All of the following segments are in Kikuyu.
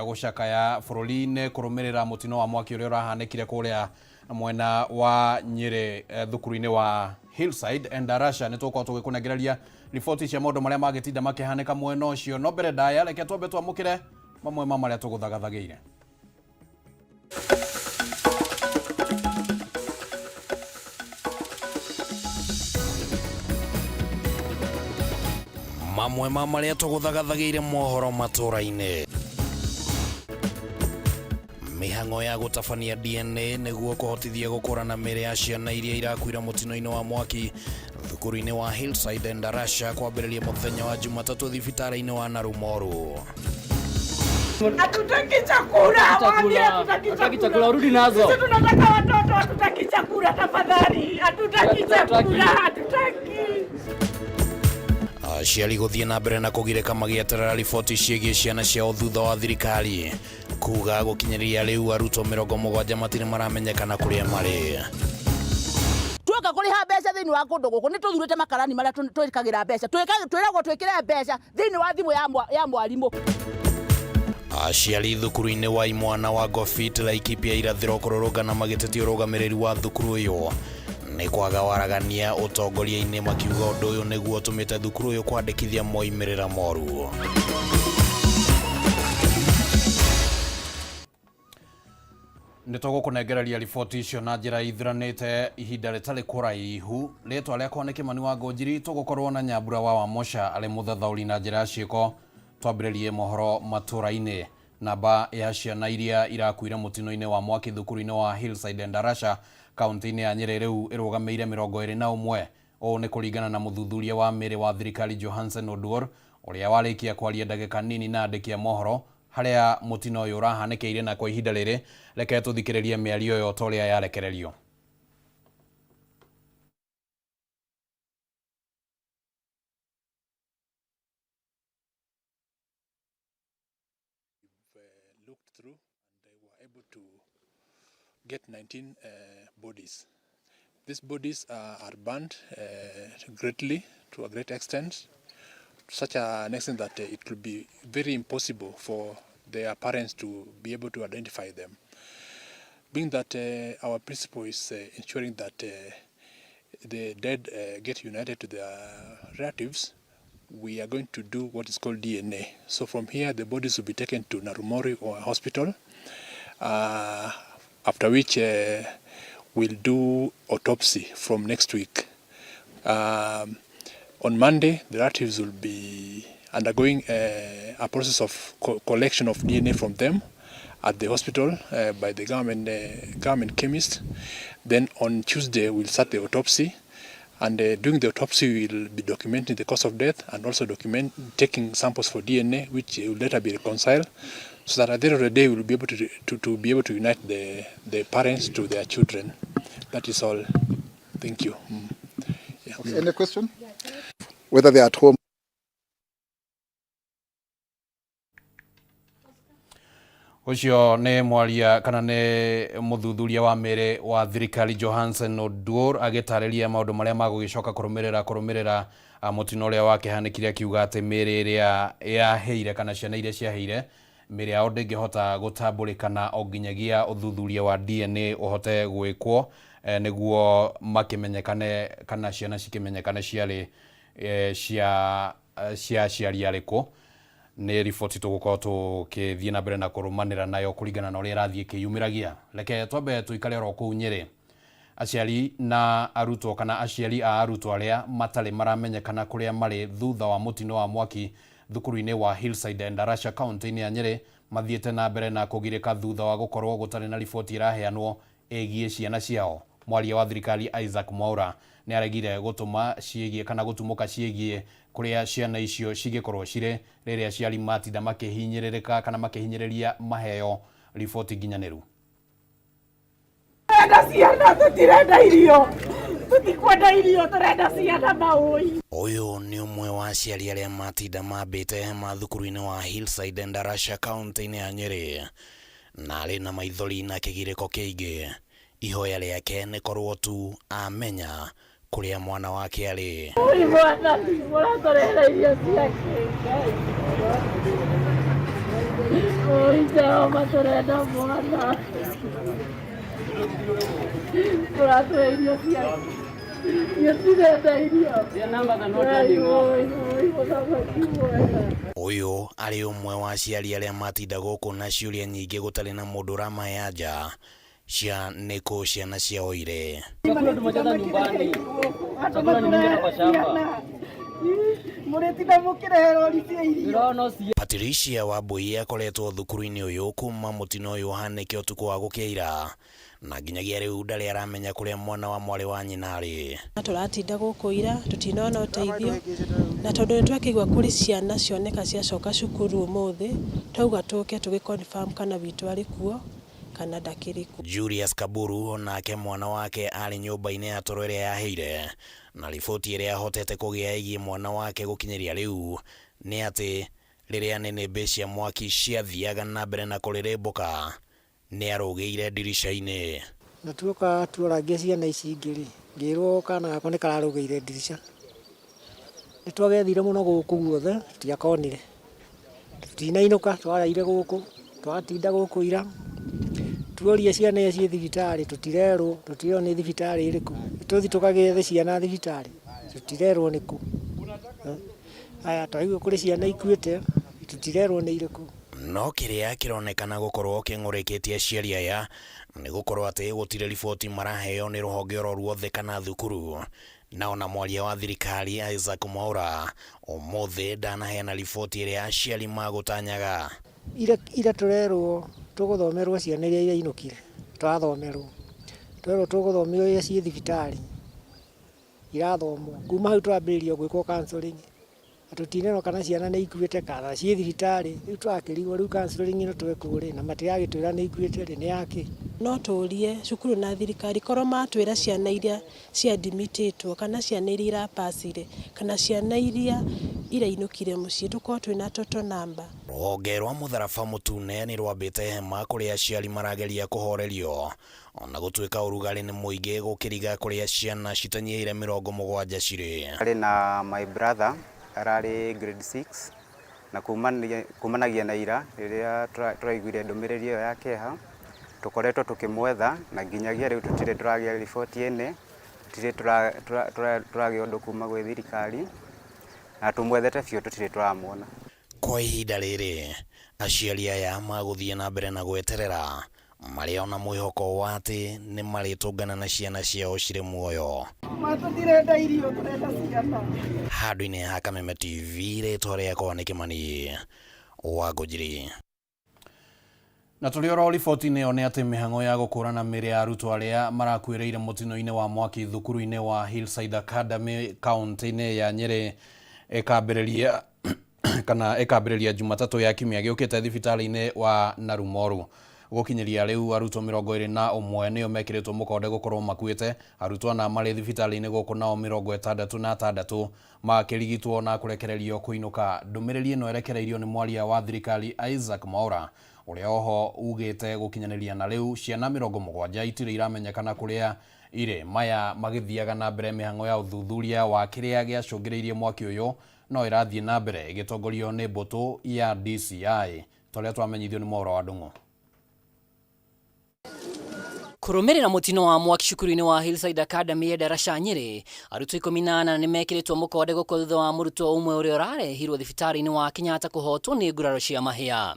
gũcakaya bũrũri-inĩ kũrũmĩrĩra mũtino wa mwaki ũrĩa ũrahanĩkire kũrĩa mwena wa Nyĩrĩ thukuru-inĩ wa Hillside Endarasha. Nĩ tũgũkorwo tũgĩkũnengereria riboti cia maũndũ marĩa mangĩtinda makĩhanĩka mwena ũcio, no mbere ndaya reke twambe twamũkĩre mamwe ma marĩa tũgũthagathagĩire. Mamwe ma marĩa tũgũthagathagĩire mohoro matũra-inĩ. Mĩhang'o ya gũtabania DNA nĩguo kũhotithia gũkũrana mĩĩrĩ ya ciana iria irakuire mũtino-inĩ wa mwaki thukuru-inĩ wa Hillside Endarasha kwambĩrĩria mũthenya wa Jumatatũ thibitarĩ-inĩ wa Narumoru. Hatutaki chakula, waambie hatutaki Hatutaki chakula. chakula, rudi nazo. Sisi tunataka watoto, hatutaki chakula tafadhali. Hatutaki chakula, hatutaki. Aciari gũthiĩ na mbere na kũgirĩka magĩeterera riboti ciĩgiĩ ciana ciao thutha wa thirikari kuga gũkinyĩria rĩu arutwo 70 matirĩ maramenyekana kũrĩa marĩ. Tuoka kũrĩha mbeca thĩinĩ wa kũndũ gũkũ nĩ tũthurĩte makarani marĩa twĩkagĩra mbeca, twĩragwo twĩkĩre mbeca thĩinĩ wa thimũ ya mwarimũ. Aciari thukuru-inĩ wa imwana wa Ngobit Laikipia irathĩro kũrũrũngana magĩtetia ũrũgamĩrĩri wa thukuru ũyũ nĩ kwaga waragania ũtongoria-inĩ, makiuga ũndũ ũyũ nĩguo ũtũmĩte thukuru ũyũ kwandĩkithia moimĩrĩra moru. Nĩ tũgũkũnengereria riboti icio na njĩra ithuranĩte ihinda rĩtarĩ kũraihu. Rĩtwa rĩakwa nĩ Kĩmani wa Ngũnjiri, tũgũkorwo na Nyambura wa Wamosha arĩ mũthathaũri na njĩra ya ciĩko. Twambĩrĩrie mohoro matũra-inĩ. Namba ya ciana iria irakuire mũtino-inĩ wa mwaki thukuru-inĩ wa Hillside Endarasha kaunti-inĩ ya Nyĩrĩ rĩu ĩrũgamĩire 21. Ũũ nĩ kũringana na mũthuthuria wa mĩĩrĩ wa thirikari Johansen Oduor ũrĩa warĩkia kwaria ndagĩka nini na andĩki a mohoro harĩa mũtino ũyũ ũrahanĩkĩire, na kwa ihinda rĩrĩ reke tũthikĩrĩrie mĩario ĩyo ta ũrĩa yarekererio. Looked through and they were able to get 19 bodies. These bodies are burned greatly, to a great extent, to such an extent that it will be very impossible for their parents to be able to identify them. Being that our principle is ensuring that the dead get united to their relatives, we are going to do what is called DNA. So from here, the bodies will be taken to Narumoru or hospital, after which we'll do autopsy from next week. On Monday, the relatives will be undergoing a process of collection of DNA from them at the hospital by the government chemist. Then on Tuesday, we'll start the autopsy. And during the autopsy, we'll be documenting the cause of death and also taking samples for DNA, which will later be reconciled, so that at the end of the day, we'll be able to be able to unite the parents to their children. That is all. Thank you. Yeah. Okay, any question? Whether they're at home. Ũcio nĩ mwaria kana nĩ mũthuthuria wa mĩĩrĩ wa thirikari Johansen Oduor agĩtarĩria maũndũ marĩa magũgĩcoka kũrũmĩrĩra mũtino ũrĩa wakĩhanĩkire, akiuga atĩ mĩĩrĩ ĩrĩa yahĩire kana ciana iria ciahĩire mĩĩrĩ yao ndĩngĩhota gũtambũrĩkana o nginyagia ũthuthuria wa DNA ũhote gwĩkwo, nĩguo makĩmenyekane kana ciana cikĩmenyekane ciarĩ cia aciari arĩkũ. Nĩ riboti tũgũkorwo tũkĩthiĩ na mbere na kũrũmanĩra nayo kũringana na ũrĩa ĩrathiĩ ĩkĩyumĩragia. Reke twambe tũikare oro kũu Nyĩrĩ. Aciari na arutwo kana aciari a arutwo arĩa matarĩ maramenyekana kũrĩa marĩ thutha wa mũtino wa mwaki thukuru-inĩ wa Hillside Endarasha kaunti-inĩ ya Nyĩrĩ mathiĩte na mbere na kũgirĩka thutha wa gũkorwo gũtarĩ na riboti ĩraheanwo ĩgiĩ ciana ciao. Mwaria wa thirikari Isaac Mwaura nĩ aregire gũtũma ciĩgiĩ kana gũtumũka ciĩgiĩ kũrĩa ciana icio cingĩkorwo cirĩ rĩrĩa aciari matinda makĩhinyĩrĩrĩka kana makĩhinyĩrĩria maheo riboti nginyanĩru. Tũrenda ciana, tũtirenda irio. Tũtikwenda irio, tũrenda ciana maũi. Ũyũ nĩ ũmwe wa aciari arĩa matinda mambĩte hema thukuru-inĩ wa Hillside Endarasha kaunti-inĩ ya Nyĩrĩ, na arĩ na maithori na kĩgirĩko kĩingĩ. Ihoya rĩake nĩ korwo tu amenya kũrĩa mwana wake arĩ. Oi mwathani, mũratũrehera irio ciake. Oi Jehova, tũrenda mwana. Ũratũhe irio ciaku. Gũtirenda irio. Oi, oi, oi, mũthamaki mwega. Ũyũ arĩ ũmwe wa aciari arĩa matinda gũkũ na ciũria nyingĩ gũtarĩ na mũndũ ũramahe anja cia nĩkũ ciana ciao irĩ. Chakula tumejaza nyumbani. Chakula ni mingi hapa shamba. Mũrĩtinda mũkĩrehe rori cia irio. Ndĩrona cia Patricia Wambui akoretwo thukuru-inĩ ũyũ kuma mũtino ũyũ ũhanĩke ũtukũ wa gũkĩa ira na nginyagia rĩu ndarĩ aramenya kũrĩa mwana wa mwarĩ wa nyina arĩ. Tũratinda gũkũ ira tũtinona ũteithio na tondũ nĩ twakĩigua kũrĩ ciana cioneka ciacoka cukuru ũmũthĩ, twauga tũke tũgĩ confirm kana witũ arĩ kuo kana ndakĩrĩ kuo. Julius Kaburu onake mwana wake arĩ nyũmba-inĩ ya toro ĩrĩa yahĩire na riboti ĩrĩa ahotete kũgĩa ĩgiĩ mwana wake gũkinyĩria rĩu nĩ atĩ rĩrĩa nĩnĩmbĩ cia mwaki ciathiaga na mbere na kũrĩrĩmbũka nĩ arũgĩire ndirica-inĩ. Na tuoka tuorangia ciana ici ingĩ rĩ, ngĩrwo kana gakwa nĩ kararũgĩire ndirica. Nĩ twagethire mũno gũkũ guothe tũtiakonire. Tũtinainũka, twaraire gũkũ, twatinda gũkũ ira. Tuoria ciana iria ciĩ thibitarĩ tũtirerwo, tũtirerwo nĩ thibitarĩ ĩrĩkũ. Tũthiĩ tũkagĩethe ciana thibitarĩ, tũtirerwo nĩkũ. Aya twaigua kũrĩ ciana ikuĩte, tũtirerwo nĩ irĩkũ. No kĩrĩa kĩronekana gũkorwo kĩng'ũrĩkĩtie aciari aya nĩ gũkorwo atĩ gũtirĩ riboti maraheo nĩ rũhonge oro ruothe kana thukuru na ona mwaria wa thirikari Isaac Mwaura ũmũthĩ ndanaheana riboti ĩrĩa aciari magũtanyaga. Ira ira tũrerwo tũgũthomerwo ciana iria irainũkire, tũrathomerwo. Twerwo tũgũthomio iria ciĩ thibitarĩ, irathomwo. Kuma hau tũrambĩrĩria gwĩkwo counseling. Na tũtinerwo kana ciana nĩ ikuĩte kana ciĩ thibitarĩ. Rĩu tũrakĩrigwo rĩu counseling ĩno twekwo rĩ, na matiragĩtwĩra nĩ ikuĩte rĩ, nĩ yakĩ? No tũrie cukuru na thirikari korwo matwĩra ciana iria ciadmitĩtwo kana ciana iria irapacire kana ciana iria irainũkire mũciĩ tũkorwo twĩna total number. Rũhonge rwa mũtharaba mũtune nĩ rwambĩte hema kũrĩa aciari marageria kũhorerio ona gũtuĩka ũrugarĩ nĩ mũingĩ gũkĩriga kũrĩa ciana citanyihĩire 70 cirĩ. Arĩ na my brother ararĩ grade 6 na kumanagia na ira rĩrĩa tũraiguire ndũmĩrĩri ĩyo ya kĩeha, tũkoretwo tũkĩmwetha na nginyagia rĩu tũtirĩ tũragĩa riboti ĩnĩ, tũtirĩ tũragĩa ũndũ kuma gwĩ thirikari na tũmwethete biũ tũtirĩ tũramuona. Kwa ihinda rĩrĩ aciari aya magũthiĩ na mbere na gweterera marĩ ona mwĩhoko wa atĩ nĩ marĩtũngana na ciana ciao cirĩ muoyo. Ma tũtirenda irio, tũrenda ciana. Handũ-inĩ ha Kameme TV rĩtwa rĩakwa nĩ Kĩmani wa Ngũnjiri. Na tũrĩ oro riboti-inĩ ĩyo nĩ atĩ mĩhang'o ya gũkũrana mĩĩrĩ ya arutwo arĩa marakuĩrĩire mũtino-inĩ wa mwaki thukuru-inĩ wa Hillside Academy kaunti-inĩ ya Nyĩrĩ ĩkambĩrĩria kana ĩkambĩrĩria Jumatatũ ya kiumia gĩũkĩte thibitarĩ-inĩ wa Narumoru. Gũkinyĩria rĩu arutwo 21 nĩo mekĩrĩtwo mũkonde gũkorwo makuĩte, arutwo ana marĩ thibitarĩ-inĩ gũkũ nao 66 makĩrigitwo na kũrekererio kũinũka. Ndũmĩrĩri ĩno ĩrekereirio nĩ mwaria wa thirikari Isaac Mwaura ũrĩa oho ugĩte gũkinyanĩria na rĩu ciana 70 itirĩ iramenyekana kũrĩa irĩ. Maya magĩthiaga na mbere mĩhang'o ya ũthuthuria wa kĩrĩa gĩacũngĩrĩirie mwaki ũyũ no ĩrathiĩ na mbere ĩgĩtongorio nĩ mbũtũ ya DCI ta ũrĩa twamenyithio nĩ Mwaura wa Ndung'u. Kũrũmĩrĩra mũtino wa mwaki cukuru-inĩ wa Hillside Academy ya Ndarasha Nyĩrĩ, arutwo 14 nĩ mekĩrĩtwo mũkonde gũkua thutha wa mũrutwo ũmwe ũrĩa ũrarehirwo thibitarĩ-inĩ wa Kenyatta kũhotwo nĩ nguraro cia mahĩa.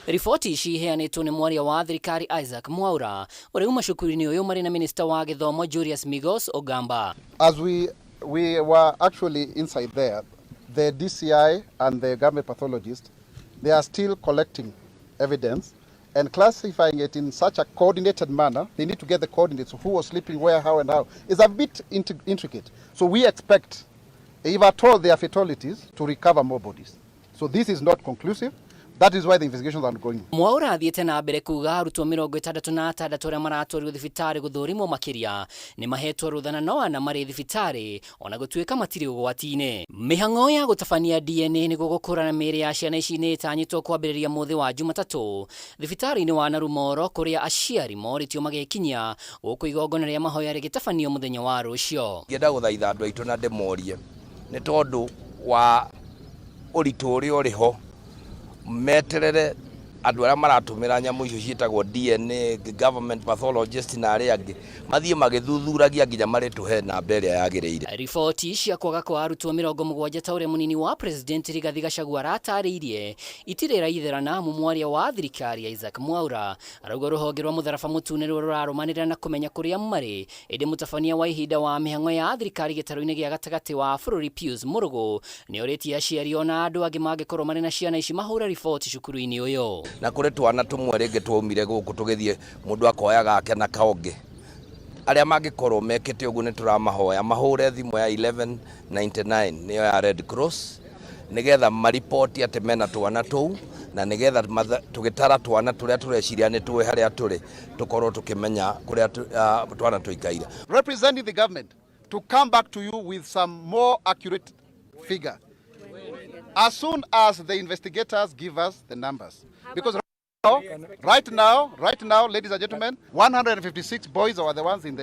Riboti ici iheanĩtwo nĩ mwaria wa thirikari Isaac Mwaura ũrĩa uma cukuru-inĩ ũyũ marĩ na minista wa gĩthomo Julius Migos Ogamba. As we were actually inside there, the DCI and the government pathologist, they are still collecting evidence and classifying it in such a coordinated manner. They need to get the coordinates of who was sleeping where, how, and how. It's a bit intricate. So we expect, if at all there are fatalities, to recover more bodies. So this is not conclusive. That is why the investigations are ongoing. Mwaura athiĩte na mbere kuga arutwo 66 arĩa maratwarirwo thibitarĩ gũthũrimwo makĩria nĩ mahetwo rũtha na no ana marĩ thibitarĩ ona gũtuĩka matirĩ ũgwati-inĩ. Mĩhang'o ya gũtabania DNA nĩguo gũkũrana mĩĩrĩ ya ciana ici nĩ ĩtanyĩtwo kwambĩrĩria mũthĩ wa Jumatatũ thibitarĩ-inĩ wa Narumoro kũrĩa aciari morĩtio magekinyia gũkũ igongona rĩa mahoya rĩgĩtabanio mũthenya wa rũciũ. Ngĩenda gũthaitha andũ aitũ na ndĩmorie nĩ tondũ wa ũritũ ũrĩa ũrĩ ho meterere Andũ arĩa maratũmĩra nyamũ icio ciĩtagwo DNA, government pathologist na arĩa angĩ mathiĩ magĩthuthuragia nginya marĩtũhe namba ĩrĩa yagĩrĩire. Riboti cia kwaga kwa arutwo 70 ta ũrĩa mũnini wa president Rigathi Gachagua aratarĩirie itirĩ iraitherana amu mwaria wa thirikari Isaac Mwaura arauga rũhonge rwa mũtharaba mũtune rũo rũrarũmanĩrĩra na kũmenya kũrĩa marĩ. Ĩndĩ mũtabania wa ihinda wa mĩhang'o ya thirikari gĩtarũ-inĩ gĩa gatagatĩ wa bũrũri Pius Mũrũgũ nĩorĩtie aciari ona andũ angĩ mangĩkorwo marĩ na ciana ici mahũre riboti cukuru-inĩ ũyũ. Na kũrĩ twana tũmwe rĩngĩ twaumire gũkũ tũgĩthiĩ mũndũ akoya gake na kaũngĩ. Arĩa mangĩkorwo mekĩte ũguo nĩ tũramahoya mahũre thimũ ya 1199 nĩyo ya Red Cross nĩgetha maripoti atĩ mena twana tũu na nĩgetha tũgĩtara twana tũrĩa tũreciria nĩ tũĩ harĩa tũrĩ tũkorwo tũkĩmenya kũrĩa twana tũikaire. Representing the government to come back to you with some more accurate figure as soon as the investigators give us the numbers. Because right now, ladies and gentlemen, 156 boys are the ones in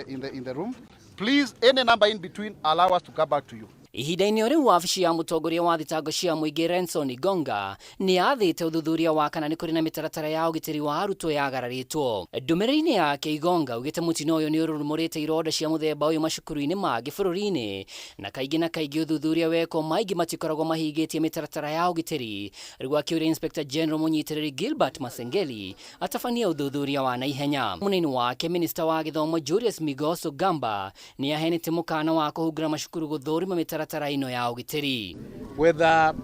the room. Please, any number in between, allow us to come back to you. Ihinda-inĩ o rĩu wabici ya mũtongoria wa thitango cia mũingĩ Renson Igonga nĩ yathĩte ũthuthuria wa kana nĩ kũrĩ na mĩtaratara ya ũgitĩri wa arutwo yagararĩtwo. Ndũmĩrĩri-inĩ yake Igonga augĩte mũtino ũyũ nĩ ũrurumũrĩte ironda cia mũthemba ũyũ macukuru-inĩ mangĩ bũrũri-inĩ na kaingĩ ũthuthuria wekwo maingĩ matikoragwo mahingĩtie mĩtaratara ya ũgitĩri. Rĩu akĩũria Inspector General mũnyitĩrĩri Gilbert Masengeli atabanie ũthuthuria wa naihenya. Mũnini wake Minister wa gĩthomo Julius Migos Ogamba nĩ aheanĩte mũkana wa kũhungura macukuru gũthũrima mĩtaratara ĩno ya ũgitĩri. Whether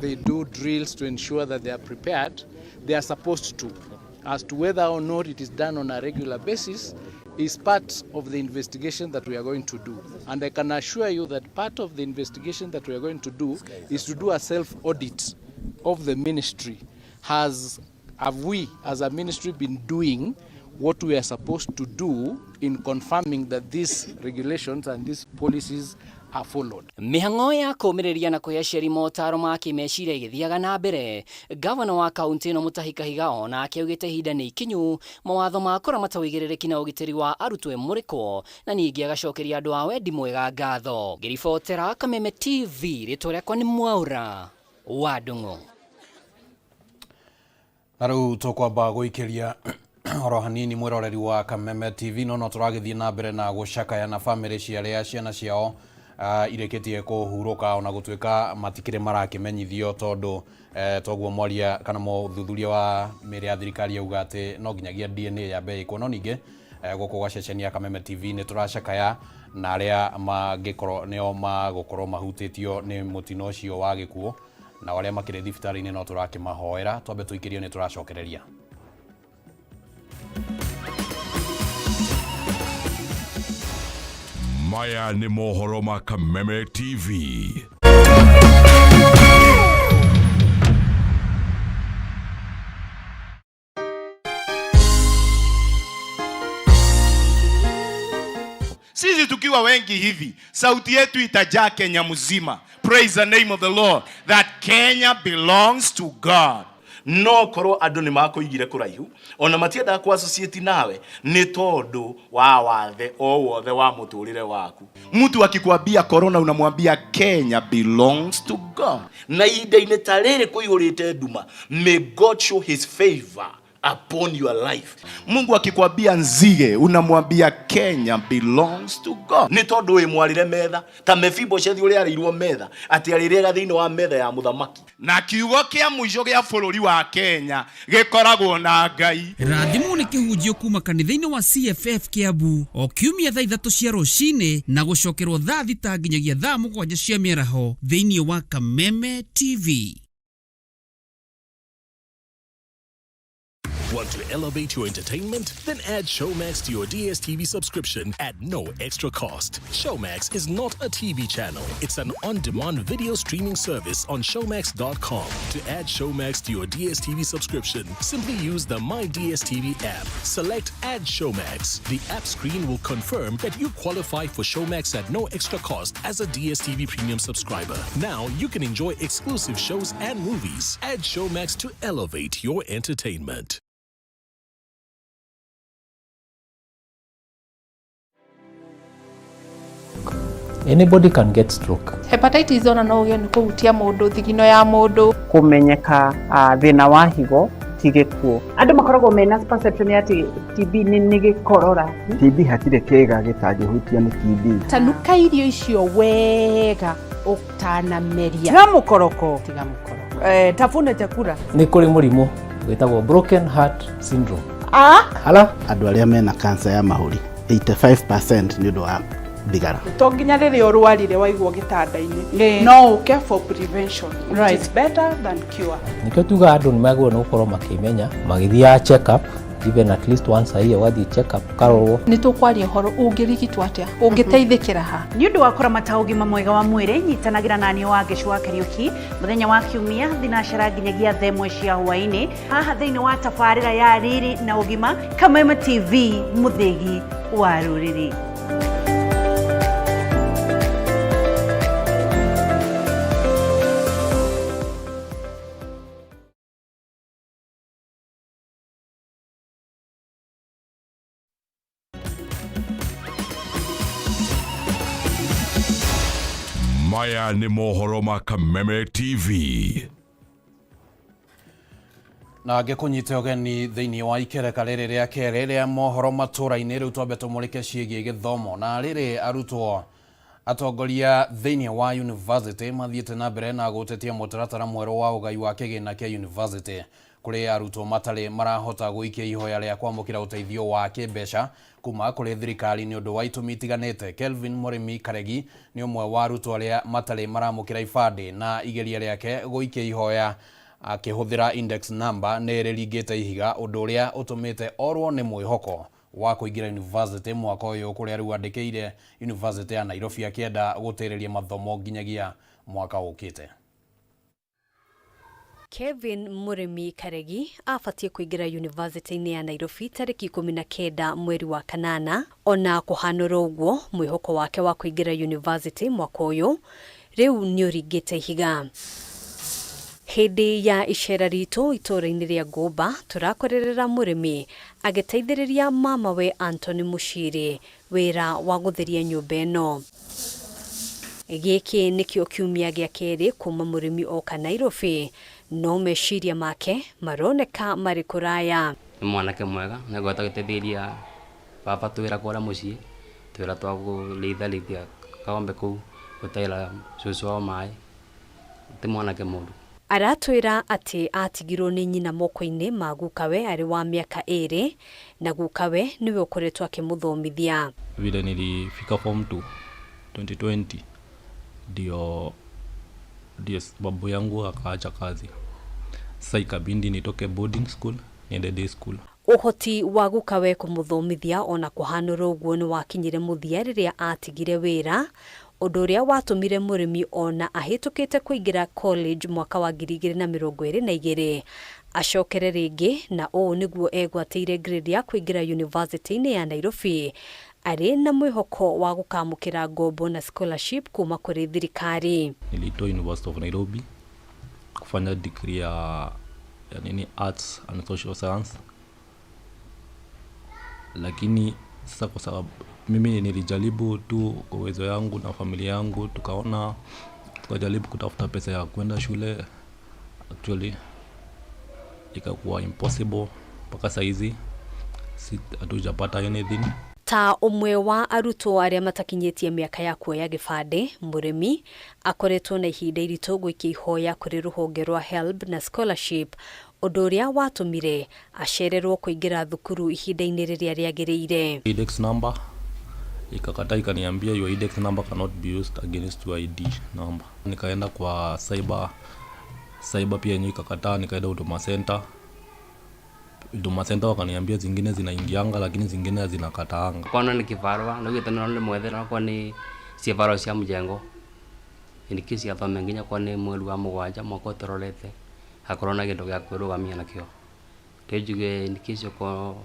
they do drills to ensure that they are prepared, they are supposed to. As to whether or not it is done on a regular basis is part of the investigation that we are going to do. And I can assure you that part of the investigation that we are going to do is to do a self-audit of the ministry. Have we as a ministry been doing what we are supposed to do in confirming that these regulations and these policies are followed? Mĩhang'o ya kũũmĩrĩria na kũhe aciari motaro ma kĩmeciria ĩgĩthiaga na mbere. Gavana wa kaunti ĩno Mutahi Kahiga onake augĩte ihinda nĩ ikinyu mawatho ma kũramata ũigĩrĩrĩki na ũgitĩri wa arutwo ĩmũrĩkwo na ningĩ agacokeria andũ a wendi mwega ngatho. Ngĩribotera Kameme TV, rĩtwa rĩakwa nĩ Mwaura wa Ndung'u. Na rĩu tũkwamba gũikĩria oro hanini mwĩroreri wa Kameme TV no tũragĩthiĩ na mbere na gũcakaya na bamĩrĩ cia arĩa ciana ciao irĩkĩtie kũhurũka ona gũtuĩka matikĩrĩ marakĩmenyithio tondũ toguo mwaria kana mũthuthuria wa mĩrĩ ya thirikari auga atĩ no nginyagia DNA yambe ĩkwo. No ningĩ gũkũ gwa ceceni ya Kameme TV nĩ tũracakaya na arĩa mangĩkorwo nĩo magũkorwo mahutĩtio nĩ mũtino ũcio wa gĩkuũ na arĩa makĩrĩ thibitarĩ-inĩ no tũrakĩmahoera. Twambe tũikĩrio nĩ tũracokereria. Maya nĩ mohoro ma Kameme TV. Sisi tukiwa wengi hivi, sauti yetu itajaa Kenya mzima. Praise the name of the Lord that Kenya belongs to God. No korwo andu ni makuigire kuraihu ona matiendaga ku associate nawe ni tondu wa wathe o wothe wa muturire waku. Mtu akikwambia corona unamwambia Kenya belongs to God. Na ihinda-inĩ ta rĩrĩ kũihũrĩte nduma, may God show his favor upon your life. Mungu akikwambia nzige unamwambia Kenya belongs to God. Ni tondu wi mwarire metha ta Mefiboshethi uria ariirwo metha ati arirega thiini wa metha ya muthamaki. Na kiugo kia muico gia bururi wa Kenya gikoragwo na Ngai. Rathimwo nĩ kĩhunjio kuma kanitha-inĩ wa CFF Kiambu o kiumia thaa 3 cia rũcinĩ na gũcokerwo thaa 6 nginyagia thaa 7 cia mĩaraho thĩinĩ wa Kameme TV. Want to elevate your entertainment? Then add Showmax to your DSTV subscription at no extra cost. Showmax is not a TV channel. It's an on-demand video streaming service on showmax.com. To add Showmax to your DSTV subscription, simply use the My DSTV app. Select Add Showmax. The app screen will confirm that you qualify for Showmax at no extra cost as a DSTV premium subscriber. Now you can enjoy exclusive shows and movies. Add Showmax to elevate your entertainment. Anybody can get stroke. Hepatitis ona no ũgĩe nĩ kũhutia mũndũ thigino ya mũndũ. Kũmenyeka thĩna wa higo ti Ti gĩkuũ. Andũ makoragwo mena perception ya atĩ TB nĩ gĩkorora. TB hatirĩ kĩga gĩtangĩhutio nĩ TB. Tanuka irio icio wega ũtanameria. Tiga mũkoroko. Tiga mũkoroko. Tafuna chakula. Nĩ kũrĩ mũrimũ wĩtagwo broken heart syndrome. Ah? Ala? Andũ arĩa mena cancer ya mahũri 85% nĩ ũndũ wa thigara. To nginya rĩrĩa ũrwarire waigwo gĩtanda-inĩ, no ũke for prevention, which is better than cure. Nĩkĩo tugaga andũ nĩ magĩrĩirwo nĩ gũkorwo makĩmenya magĩthiaga check up even at least once a year, ũgathiĩ check up ũkarorwo. Nĩ tũkwaria ũhoro ũngĩrigitwo atĩa, ũngĩteithĩkĩra ha. Nĩ ũndũ wa kũramata ũgima mwega wa mwĩrĩ, nyitanagĩra na niĩ Wangeci wa Kariũki mũthenya wa Kiumia thinacara nginyagia thaa ĩmwe cia hwaĩ-inĩ haha thĩinĩ wa tabarĩra ya Riri na Ũgima, Kameme TV, mũthĩgi wa rũrĩrĩ. Maya nĩ mohoro ma Kameme TV. Na ngĩkũnyite ũgeni thĩinĩ wa ikereka rĩrĩ rĩa kerĩ rĩa mohoro matũra-inĩ. Rĩu twambe tũmũrĩke ciĩgiĩ gĩthomo. Na rĩrĩ arutwo atongoria thĩinĩ wa university mathiĩte na mbere na gũtetia mũtaratara mwerũ wa ũgai wa kĩgĩna kĩa university kũrĩ arutwo matarĩ marahota gũikia ihoya rĩa kwamũkĩra ũteithio wa kĩmbeca kuma kũrĩ thirikari nĩ ũndũ wa itũmi itiganĩte. Kelvin Mũrĩmi Karegi nĩ ũmwe wa arutwo arĩa matarĩ maramũkĩra ibandĩ na igeria rĩake gũikia ihoya akĩhũthĩra index number nĩ rĩringĩte ihiga, ũndũ ũrĩa ũtũmĩte orwo nĩ mwĩhoko wa kũingĩra university mwaka ũyũ kũrĩa rĩu andĩkĩire University ya Nairobi akĩenda gũtĩrĩria mathomo nginyagia mwaka ũkĩte. Kevin Mũrĩmi Karegi abatiĩ kũingĩra yunivasĩtĩ-inĩ ya Nairobi tarĩki 19 mweri wa kanana. Ona kũhanũra ũguo, mwĩhoko wake wa kũingĩra yunivasĩtĩ mwaka ũyũ rĩu nĩ ũringĩte ihiga. Hĩndĩ ya icera ritũ itũũra-inĩ rĩa Ngũmba, tũrakorerera mũrĩmi agĩteithĩrĩria mamawe Anthony Mũciri wĩra wa gũtheria nyũmba ĩno. Gĩkĩ nĩkĩo kiumia gĩa kerĩ kuma mũrĩmi oka Nairobi, no meciria make maroneka marĩ kũraya. Nĩ mwanake mwega, nĩ ngoretwo agĩteithĩrĩria baba twĩra kũrĩa mũciĩ, twĩra twa kũrĩitharĩithia kaombe kũu, gũtahĩra cũcũ wao maĩ, ti mwanake mũru. Aratwĩra atĩ atigirwo nĩ nyina moko-inĩ ma gukawe arĩ wa mĩaka 2 na gukawe nĩwe ũkoretwo akĩmũthomithia. Vile nilifika form 2 2020 ndio babu yangu akaacha kazi. Sasa ikabidi nitoke boarding school niende day school. Ũhoti wa gukawe kũmũthomithia ona kũhanũra ũguo nĩ wakinyire mũthia rĩrĩa atigire wĩra, ũndũ ũrĩa watũmire mũrĩmi ona ahĩtũkĩte kũingĩra college mwaka wa 2022 acokere rĩngĩ, na ũũ nĩguo egwatĩire grade ya kũingĩra yunivasĩtĩ-inĩ ya Nairobi arĩ na mwĩhoko wa gũkamũkĩra ngombo na scholarship kuma kũrĩ thirikari. Niliitwa University of Nairobi kufanya degree ya nini arts and social science, lakini sasa kwa sababu mimi nilijaribu tu kwa uwezo yangu na familia yangu, tukaona tukajaribu kutafuta pesa ya kwenda shule, actually ikakuwa impossible mpaka saizi si hatujapata anything. Ta ũmwe wa arutwo arĩa matakinyĩtie mĩaka ya kuoya gĩbandĩ, mũrĩmi akoretwo na ihinda iritũ gũikia ihoya kũrĩ rũhonge rwa HELB na scholarship, ũndũ ũrĩa watũmire acererwo kũingĩra thukuru ihinda-inĩ rĩrĩa rĩagĩrĩire. Index number ikakataa, ikaniambia your index number cannot be used against your ID number. Nikaenda kwa cyber pia yenyewe ikakataa, nikaenda Huduma Center. Huduma Center wakaniambia zingine zinaingianga lakini zingine zinakataanga. Kwana ni kibarua na gitana no mwethera kwa ni cibarua cia mjengo. Ni kesi athome nginya kwa ni mweri wa mugwanja mwaka utororete hakorwo na kindu gĩa kwĩrũgamia nakĩo. Njuge ni kesi ko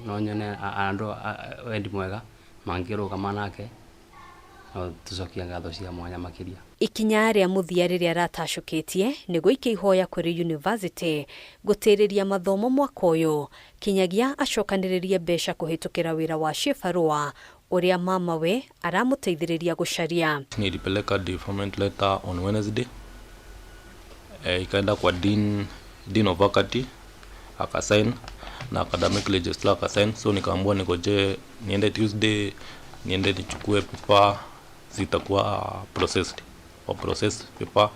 no nyone andu wendi mwega mangĩrũgama nake no tucokie ngatho cia mwanya makĩria. Ikinya rĩa mũthia rĩrĩa aratacũkĩtie nĩ gũikia ihoya kũrĩ university gũtĩrĩria mathomo mwaka ũyũ kinyagia acokanĩrĩrie mbeca kũhĩtũkĩra wĩra wa cibarũa ũrĩa mamawe aramũteithĩrĩria gũcaria. Nilipeleka deferment letter on Wednesday. Ikaenda kwa dean of faculty Akasign na academic registrar akasign, so nikaambiwa ningoje niende Tuesday, niende nichukue paper zitakuwa processed, wa process paper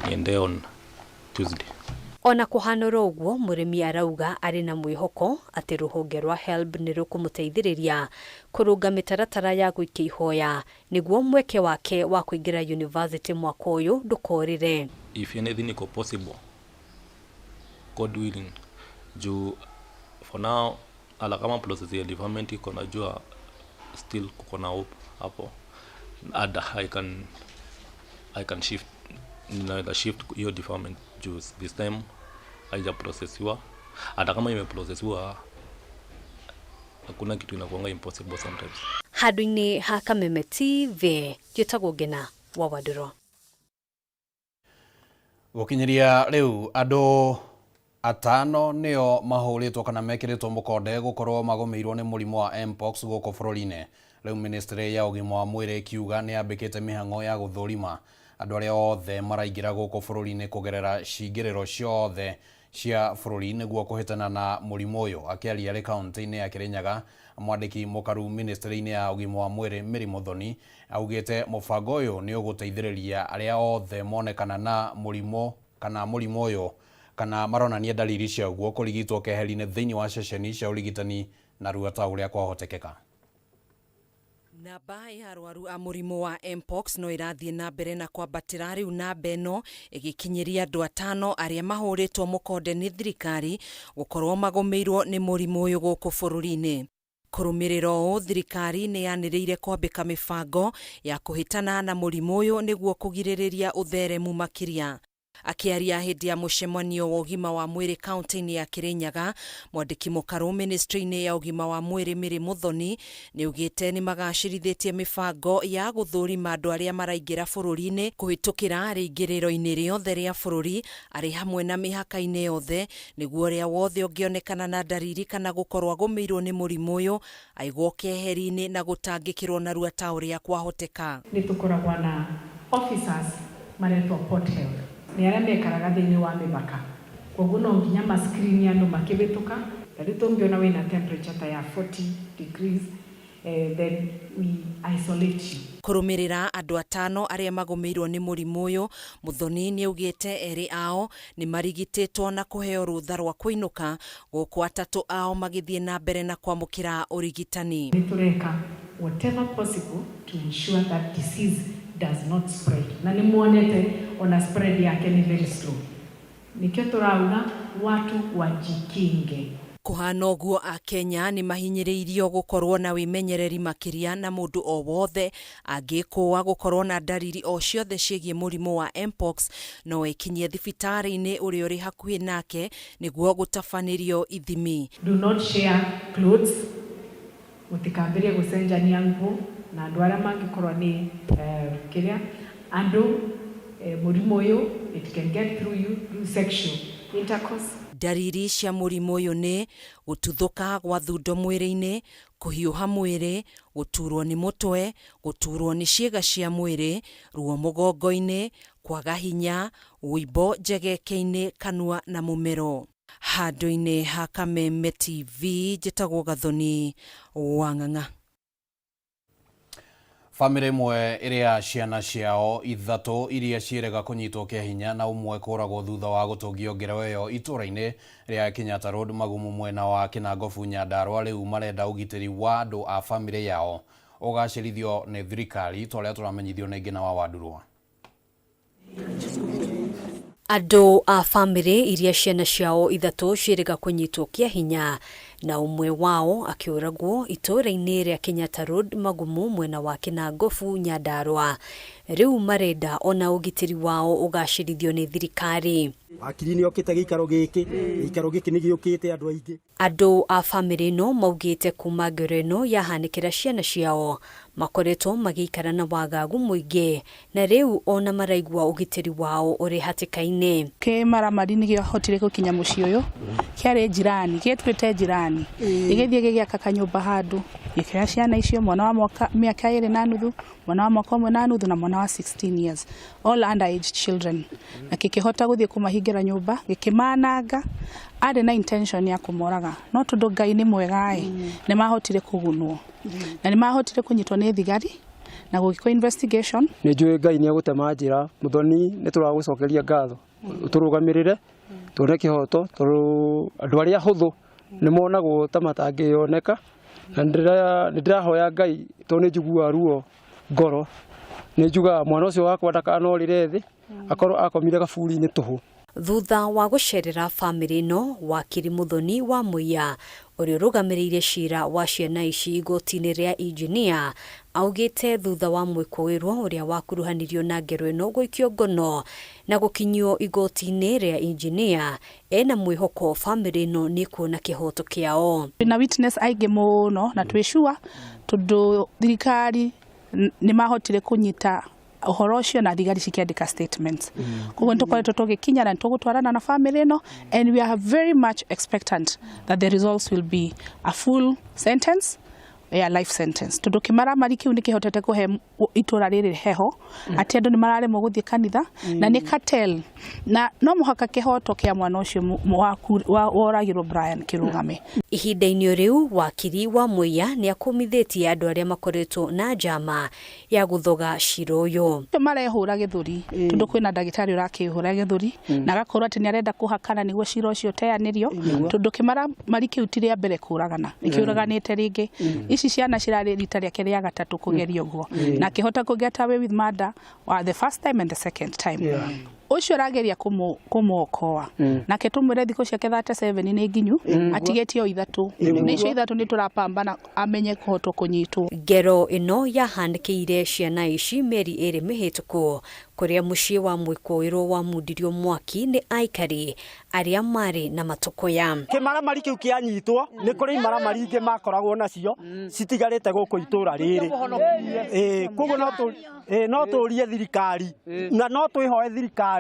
niende on Tuesday. Ona kũhanũra ũguo, mũrĩmi arauga arĩ na mwĩhoko atĩ rũhonge rwa HELB nĩ rũkũmũteithĩrĩria kũrũnga mĩtaratara ya gũikia ihoya nĩguo mweke wake wa kũingĩra yunivasĩtĩ mwaka ũyũ ndũkorĩre. If anything iko possible, God willing, juu for now ala kama process ya deferment iko, najua still kuko na hope hapo, ada I can shift, ninaweza shift hiyo deferment juu this time haijaprocessiwa. Hata kama imeprocessiwa, hakuna kitu inakuanga impossible sometimes. Handũ-inĩ ha Kameme TV, njĩtagwo Ngena wa Wandũrũ. Gũkinyĩria rĩu, andũ atano nĩo mahũrĩtwo kana mekĩrĩtwo mũkonde gũkorwo magũmĩirwo nĩ mũrimũ wa mpox gũkũ bũrũri-inĩ. Rĩu ministry ya ũgima wa mwĩrĩ ĩkiuga nĩ yambĩkĩte mĩhang'o ya gũthũrima andũ arĩa othe maraingĩra gũkũ bũrũri-inĩ kũgerera cingĩrĩro ciothe cia bũrũri nĩguo kũhĩtana na mũrimũ ũyũ. Akĩaria arĩ kaunti-inĩ ya Kirinyaga, mwandĩki mũkaru ministry-inĩ ya ũgima wa mwĩrĩ Mary Muthoni augĩte mũbango ũyũ nĩ ũgũteithĩrĩria arĩa othe monekana na mũrimũ kana mũrimũ ũyũ kana maronania dalili ciaguo kũrigitwo keheri-inĩ thĩinĩ wa ceceni cia ũrigitani narua ta ũrĩa kwahotekeka. Namba ya arwaru a mũrimũ wa mpox no ĩrathiĩ na mbere na kwambatĩra, rĩu namba ĩno ĩgĩkinyĩria andũ atano arĩa mahũrĩtwo mũkonde nĩ thirikari gũkorwo magũmĩirwo nĩ mũrimũ ũyũ gũkũ bũrũri-inĩ. Kũrũmĩrĩra ũũ, thirikari nĩ yanĩrĩire kwambĩka mĩbango ya kũhĩtana na mũrimũ ũyũ nĩguo kũgirĩrĩria ũtheremu makĩria. Akĩaria hĩndĩ ya mũcemanio wa ũgima wa mwĩrĩ kaunti-inĩ ya Kirinyaga, mwandĩki mũkarũ ministry-inĩ ya ũgima wa mwĩrĩ Mary Muthoni nĩ augĩte nĩ magacĩrithĩtie mĩbango ya gũthũrima andũ arĩa maraingĩra bũrũri-inĩ kũhĩtũkĩra rĩingĩrĩro-inĩ rĩothe rĩa bũrũri arĩ hamwe na mĩhaka-inĩ yothe, nĩguo ũrĩa wothe ũngĩonekana na ndariri kana gũkorwo agũmĩirwo nĩ mũrimũ ũyũ aigwo keheri-inĩ na gũtangĩkĩrwo narua ta ũrĩa kwahoteka. Nĩ tũkoragwo na officers maretwo port health, nĩ arĩa mekaraga thĩinĩ wa mĩbaka, koguo no nginya ma screen andũ makĩhĩtũka. Ta rĩu tũngĩona wĩna temperature ta ya 40 degrees, then we isolate you. Kũrũmĩrĩra andũ atano arĩa magũmĩirwo nĩ mũrimũ ũyũ, Muthoni nĩ augĩte erĩ ao nĩ marigitĩtwo na kũheo rũtha rwa kũinũka, gũkũ atatũ ao magĩthiĩ na mbere na kwamũkĩra ũrigitani. Nĩ tũreka whatever possible to ensure that disease does not spread, na nĩ muonete ona spread yake nĩ very slow, nĩkĩo tũrauga watu wajikinge. Kũhana ũguo, Akenya nĩ mahinyĩrĩirio gũkorwo na wĩmenyereri makĩria, na mũndũ o wothe angĩkũa gũkorwo na ndariri o ciothe ciĩgiĩ mũrimũ wa mpox no ekinyie thibitarĩ-inĩ ũrĩa ũrĩ hakuhĩ nake nĩguo gũtabanĩrio ithimi. Do not share clothes, mũtikambĩrie gũcenjania nguo na andũ arĩa mangĩkorwo nĩ kĩrĩa andũ mũrimũ ũyũ. It can get through you through sexual intercourse. Ndariri cia mũrimũ ũyũ nĩ gũtuthũka gwa thundo mwĩrĩ-inĩ, kũhiũha mwĩrĩ, gũturwo nĩ mũtwe, gũturwo nĩ ciĩga cia mwĩrĩ, ruo mũgongo-inĩ, kwaga hinya, wũimbo njegeke-inĩ, kanua na mũmero. Handũ-inĩ ha Kameme TV, njĩtagwo Gathoni wa Ng'ang'a. Bamĩrĩ ĩmwe ĩrĩa ciana ciao ithatũ iria ciĩrĩga kũnyitwo kĩa hinya na ũmwe kũragwo thutha wa gũtũngio ngero ĩyo itũũra-inĩ rĩa Kenyatta Road, Magumu, mwena wa Kinangofu, Nyandarua, rĩu marenda ũgitĩri wa andũ a bamĩrĩ yao ũgacĩrithio nĩ thirikari, ta ũrĩa tũramenyithio nĩ Ngina wa Wandurwa. Andũ a bamĩrĩ iria ciana ciao ithatũ ciĩrĩga kũnyitwo kĩa hinya na ũmwe wao akĩũragwo itũũra-inĩ rĩa Kenyatta Road, Magumu, mwena wa Kinangofu, Nyandarua, rĩu marenda ona ũgitĩri wao ũgacĩrithio nĩ thirikari. Wakiri nĩ okĩte gĩikaro gĩkĩ, gĩikaro gĩkĩ nĩ gĩũkĩte andũ aingĩ. Andũ a bamĩrĩ ĩno maugĩte kuma ngero ĩno yahanĩkĩra ciana ciao, Makoretwo magĩikara na wagagu mũingĩ na rĩu ona maraigua ũgitĩri wao ũrĩ hatĩka-inĩ. Kĩmaramari nĩ kĩahotire gũkinya mũciĩ ũyũ, kĩarĩ njirani, gĩetuĩte njirani, gĩgĩthiĩ gĩgĩaka kanyũmba handũ, gĩkĩoya ciana icio, mwana wa mwaka mĩaka 2 na nuthu, mwana wa mwaka 1 na nuthu na mwana wa 16 years, all underage children, na gĩkĩhota gũthiĩ kũmahingĩra nyũmba, gĩkĩmananga. Arĩ na intention ya kũmoraga, no tondũ Ngai nĩ mwega ĩ, nĩ mahotire kũgunwo na nĩ mahotire kũnyitwo nĩ thigari na gũgĩkwo investigation. Nĩ njũĩ Ngai nĩ egũtema njĩra. Mũthoni, nĩ tũragũcokeria ngatho, ũtũrũgamĩrĩre tuone kĩhoto, tondũ andũ arĩa ahũthũ nĩ monagwo ta matangĩoneka, na nĩ ndĩrahoya Ngai, tondũ nĩ njiguaga ruo ngoro, nĩ njugaga mwana ũcio wakwa ndakanorĩre thĩ, akorwo akomire gaburi-inĩ tũhũ. Thutha wa gũcerera bamĩrĩ ĩno, wakiri Muthoni wa Muia ũrĩa ũrũgamĩrĩire cira wa ciana ici igoti-inĩ rĩa injinia augĩte thutha wa mwĩkũĩrwo ũrĩa wakuruhanirio na ngero ĩno gũikio ngono na gũkinyio igoti-inĩ rĩa injinia, ena mwĩhoko bamĩrĩ ĩno nĩ kuona kĩhoto kĩao. Na witness aingĩ mũno, na twĩ sure tondũ thirikari nĩ mahotire kũnyita ũhoro ũcio na thigari cikĩandĩka statements. Koguo nĩ tũkoretwo tũgĩkinya na nĩ tũgũtwarana na family ĩno, and we are very much expectant that the results will be a full sentence ya life sentence, tondũ kĩmaramari kĩu nĩ kĩhotete kũhe itũra rĩrĩ heho atĩ andũ nĩ mararemwo gũthiĩ kanitha na nĩ cartel, na no mũhaka kĩhoto kĩa mwana ũcio woragirwo Brian kĩrũgame. Ihinda-inĩ rĩu, wakiri wa Muia nĩ akũmithĩtie andũ arĩa makoretwo na njama ya gũthoga cira ũyũ. Marehũra gĩthũri tondũ kwĩna ndagĩtarĩ ũrakĩhũra gĩthũri na agakorwo atĩ nĩ arenda kũhakana nĩguo cira ũcio ũteanĩrio, tondũ kĩmaramari kĩu ti rĩa mbere kũragana, nĩ kĩũraganĩte rĩngĩ. Ici ciana cirarĩ rita rĩake rĩa gatatũ kũgeria ũguo na akĩhota kũ get away with murder wa the first time and the second time. Ũcio ũrageria kũmũokoa nake tũmwĩre thikũ ciake 37 nĩ nginyu, atigĩtie o ithatũ, na icio ithatũ nĩ tũrapambana amenye kũhotwo kũnyitwo. Ngero ĩno yahanĩkĩire ciana ici mĩeri 2 mĩhĩtũku, kũrĩa mũciĩ wa mwĩkũĩrwo wamundirio mwaki nĩ aikari arĩa marĩ na matũkũya. Kĩmaramari kĩu kĩanyitwo, nĩ kũrĩ imaramari ingĩ makoragwo nacio citigarĩte gũkũ itũra rĩrĩ. Ĩĩ, koguo no tũrie thirikari na no twĩhoe thirikari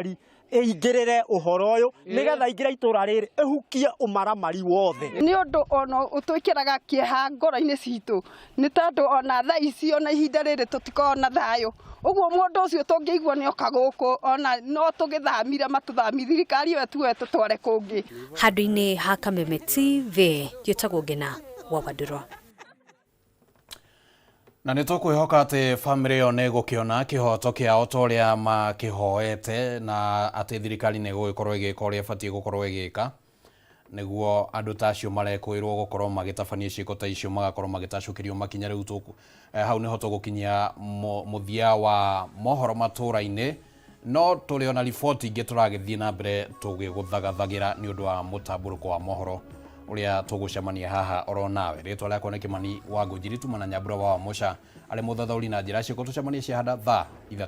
ĩingĩrĩre ũhoro ũyũ, nĩgetha ingĩre itũra rĩrĩ ĩhukie ũmaramari wothe. Nĩ ũndũ ona ũtwĩkĩraga kĩeha ngoro-inĩ citũ, nĩ tondũ ona thaa ici, ona ihinda rĩrĩ, tũtikoragwo na thayũ. Ũguo mũndũ ũcio tũngĩigua nĩ oka gũkũ, ona no tũgĩthamire, matũthami thirikari ĩyo tuoe tũtware kũngĩ. Handũ-inĩ ha Kameme TV, gĩtagwo Ngena wa Wandũrwa. Na nĩ tũkwĩhoka atĩ bamĩrĩ ĩyo nĩ ĩgũkĩona kĩhoto kĩao ta ũrĩa makĩhoete, na atĩ thirikari nĩ ĩgũgĩkorwo ĩgĩka ũrĩa ĩbatiĩ gũkorwo ĩgĩka nĩguo andũ ta acio marekũĩrwo gũkorwo magĩtabania ciĩko ta icio magakorwo magĩtacũkĩrio makinya. Rĩu hau nĩho tũgũkinyia mũthia wa mohoro matũra-inĩ, no tũrĩ ona riboti ingĩ tũragĩthiĩ na mbere tũgĩgũthagathagĩra nĩ ũndũ wa mũtambũrũko wa mohoro ũrĩa tũgũcemania haha oro nawe. Rĩtwa rĩakwa nĩ Kĩmani wa Ngũnjiri, tuma na Nyambura wa Wamũca arĩ mũthathaũri na njĩra ciĩko. Tũcemanie ciahanda thaa 3.